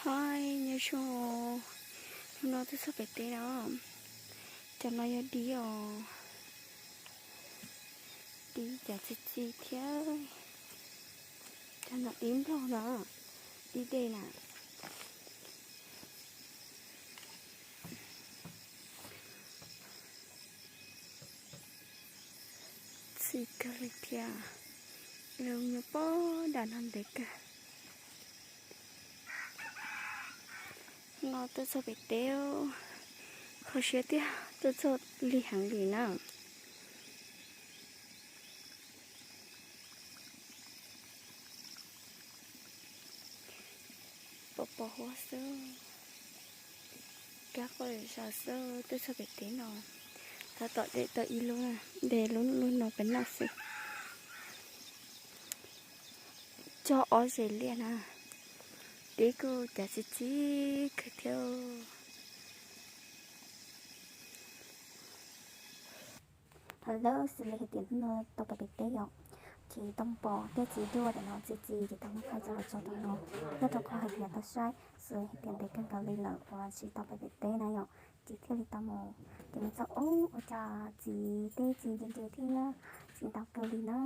Hais nyob zoo, hnub no tuaj txog pem teb no, cov no yog dib os, dib cov txi txi thiab, cov no dib nplog na, dib dej na. Txi kawg li thiab, lub nyuag pob dam no ntev kawg. No tuaj txog pem teb, kho siab tiag, tuaj txog lig heev li na. Pos pos huab xwb, kab quaj zom zaws xwb, tuaj txog pem teb no. Tab tom de tau ib lub, de lub lub no pem noj xwb. Cog ob ze liaj na, dib kuj cav txi txi kawg thiab. Thaum lawm xws li hais tias hnub no tau pais pem teb yom, ces tau mus pom tej txiv duaj ntawm no txi txiv ces tau muab thaij coj los tso rau no, nyob rau qhov hais tias tau saib xws li hais tias ntev kawg nkaus li lawm uas tsis tau pais pem teb na yom, ces thiaj li tau mus. Ces mus txog ub ua cas txiv tej txiv ntse ntse thiab txiv ntau kawg li na,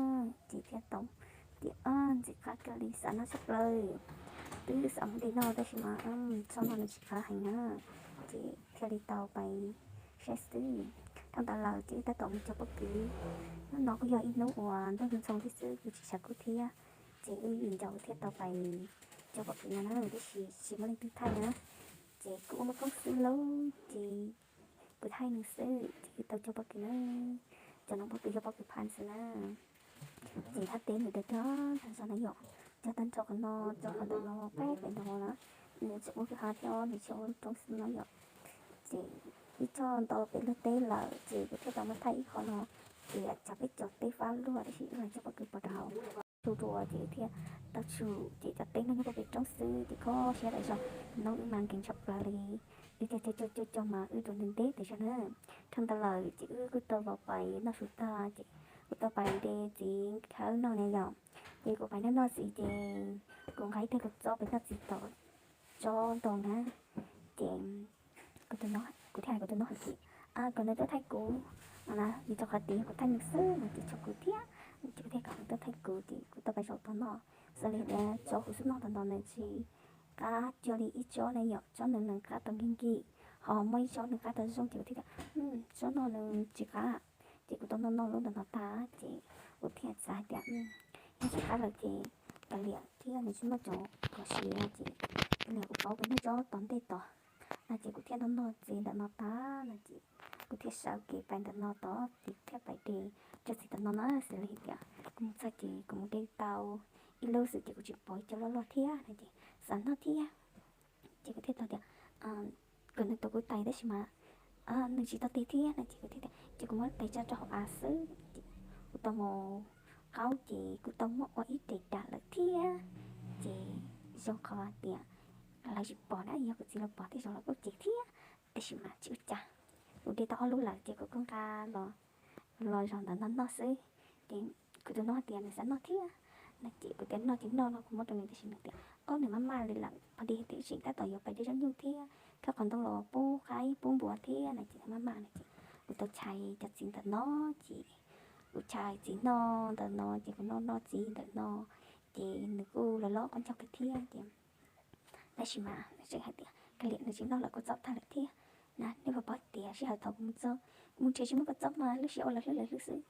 ces thiaj tau tias ntxim qab kawg li, xav noj tshaj plaws. Twb xav muab de noj tab sis mas txhob noj nws tsis qab heev na, ces thiaj li tau pais saib xwb. Dhau ntawd lawm ces wb tab tom mus cog pob kws. Hnub no kuj yog ib hnub uas ntuj ntxhoo thiab xwb, kuv tsis tshav kub thiab, ces wb yim ncaus thiaj tau pais cog pob kws no na, tiam sis tsis muaj leej twg thaij na. Ces kuv ua muaj koob xwb lauj, ces kuv thaij nws xwb, ces wb tau cog pob kws na. Cov no pob kws yog pob kws phan xwb na. Ces thaj teb nws dag dag tag zog na yom, cog tag nrho qhov no, cog qhov ntawm no, peb pem no na, nws tseem ua kwj ha thiab, nws tsis ua lub roob xwb no yom. Ces wb cog ntau pem luag teb lawm ces kuv thiaj tau muab thaij ib qho no, ces tsam peb cov teb fab luaj tab sis wb los cog pob kws pov rau hauv. Tsuj dua ces thiaj tau tshum, ces cov teb no nyob rau pem roob xwb ces kho siab tas zog, noob wb mas nkees tshaj plaws li. Wb cog cog cog cog mas wb rau ntev ntev tas zog na. Dhau ntawd lawm ces wb kuj tau los pais noj su tag ces kuv tau pais de txiv khawb noj na yom. Ces kuv pais noj noj txiv ces kuv nqa ib teg kaus txob pais noj txiv tom tsob ntoo na. Ces kuv thiaj hais kuv tus nus hais tias kom nws tuaj thaij kuv, vim rau qhov tias kuv thaij nws xwb mas ces tso kuv thiab, ces kuv thiaj kom nws tuaj thaij kuv ces kuv tau pais zaum tau noj. Xws li tias tsob kuv xub noj tau ntawd nws tsis qab cuag li ib tsob na yom, tsob ntawd nws qab tau nkig nkig, ho muaj ib tsob nws qab tau zoo ces kuv thiaj tias tsob no nws tsis qab. Ces kuv tau noj noj lub ntawm no tag ces kuv thiaj xav hais tias yog tsis qab lawm ces kav liam thiab, nws tsis muaj cov kom siav ces kav liam kuv pauv pem noj tsob tom ntej tod. No ces kuv thiaj noj noj txiv ntawm no tag no ces kuv thiaj sawv kev pais ntawm no tod ces thiaj pais de tsob txiv tom no na. Xws li hais tias kuv mus txog ces kuv mus de tau ib lub xwb ces kuv tsis pom ib co loj loj thiab no ces xav noj thiab. Ces kuv thiaj tau tias kom nws tuav kuv tais tab sis mas nws tsis tau tes thiab no ces kuv thiaj tias ces kuv muab tais tso rau hauv av xwb. Ces kuv tau mus qaub ces kuv tau muab ua ib tes dam lawm thiab. Ces zoo qhov tias lawv tsis pom na, yog kuv txiv los pom tej zaum los kuj cem thiab, tab sis mas tsis ua cas. Kuv de tau ob lub lawm ces kuv kuj nqa los, los zaum ntawm no noj xwb. Ces kuv tus nus hais tias nws xav noj thiab no ces kuv tias noj ces noj no, kuv muab rau nws tab sis nws tias ob nws maj maj li lawm, pog di hais tias tseem tab tom yuav pais de zaub nyuj thiab, khawb qhov ntoo los pub qaib pub npua thiab no ces nws maj maj no ces kuv tau chais cov txiv ntawm no ces kuv chais txiv noj ntawm no ces kuv noj noj txiv ntawm no ces nws kuj los loj qab ncaug kawg thiab ces tab sis mas nws tseem hais tias kav liam nws tsis noj lawm, kua txob tag lawm thiab na. Nej puas paub tias sij hawm thaum kuv mus txog, kuv mus nrhiav tsis muaj kua txob mas lub siab ua lawm hlwb lawm hlwb xwb.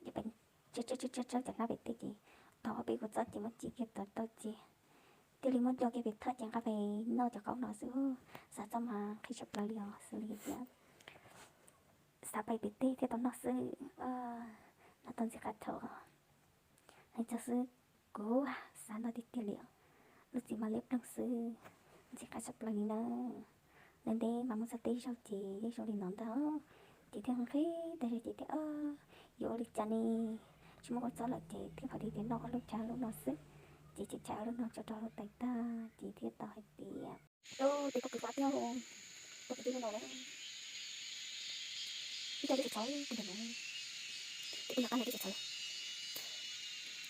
Ces peb tsawb tsawb tsawb tsawb cov hnab pem teb ces tau ob peb kua txob ces muab ci kiag tau tau ces thiaj li muab coj kiag pem thaj ces nqa pem noj cov qaub no xwb. Xav txog mas qhib tshaj plaws li os, xws li tias xav pais pem teb thiaj tau noj xwb, noj tau ntxim qab dhau. Hais txog xwb kuv xav noj tiag tiag li os, lub txiv mas liab ploog xwb, ntxim qab tshaj plaws li na. Ntev ntev mas mus txog teb zaug ces yeej zoo li no ntag, ces thiaj nqhis tas zog ces thiaj yuav ua li cas ne, tsis muaj kua txob lawm ces thiaj pom tias noj ob lub chaw lub no xwb, ces chais chais ob lub no tso rau lub tais tag ces thiaj tau hais tias lub teb pob kws fab thiab, pob kws twb zoo no lawm, ib co twb txhav txhav, ib co nyuam qab no twb txhav txhav,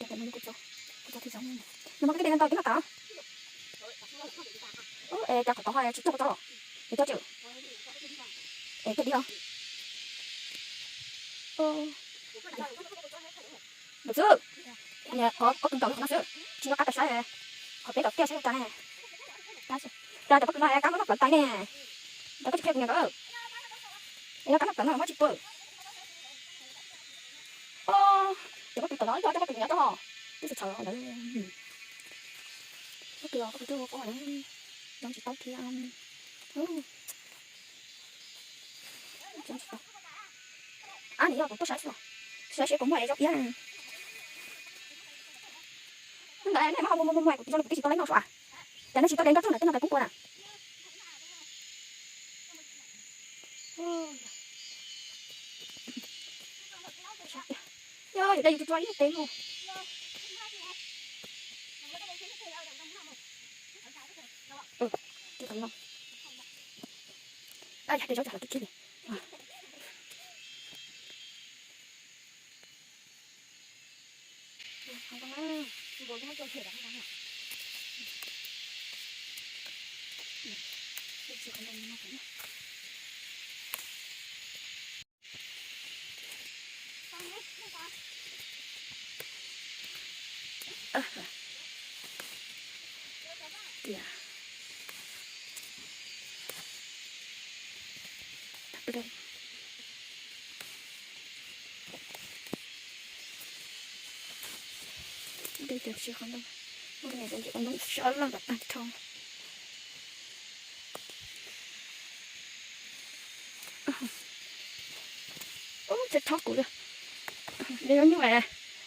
ib co no kuj txaus, kuj txaus thiab zoo, nws mas kuv twb de tau twb noj tas. Es cas qhov tod ho tsis tuaj tso, es tuaj tso, es tuaj dib os. Ntawm xwb, qhov koj kws ntaus qhov no xwb, tsis nco qab tau saib qhov peb ntaus tiaj saib cas ne. Cas cov pob kws no kab muab noj plawv tais ne, cas koj tsis qhia kuv niam nkawd. Es yog kab noj plawv no muab tsis pw. Cov pob kws tom no ib co cov pob kws nyob rau hov, twb txhaws txhaws ntawd. Pob kws os, pob kws twb ua pob na, zoo tsis tau thiab. Ab, nws yog kuv tuaj saib xwb, saib seb puas muaj es zoo iab. Ntawd nej muab ho muag muag muag kuv tsis zoo li kuv twb tsis tau leej noj sua. Cas nej tsis tuaj de nroj tsuag ntawm tej no cov poob kua na. Yog yus de yus tsis tso ib teg mus. Tias de cov tsis qhov ntoo, muab cov ntsis qhov ntoo sab loj kom tag nrho. Ub, tsis thob kuv li, de nyuj nyuj,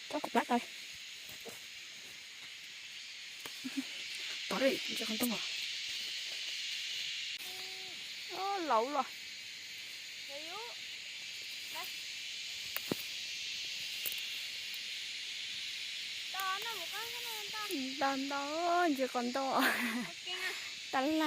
thob kuv plab tau. Pov ntsis qhov ntoo os. Laus los. Ntau ntau ntsis qhov ntoo. Tab laj.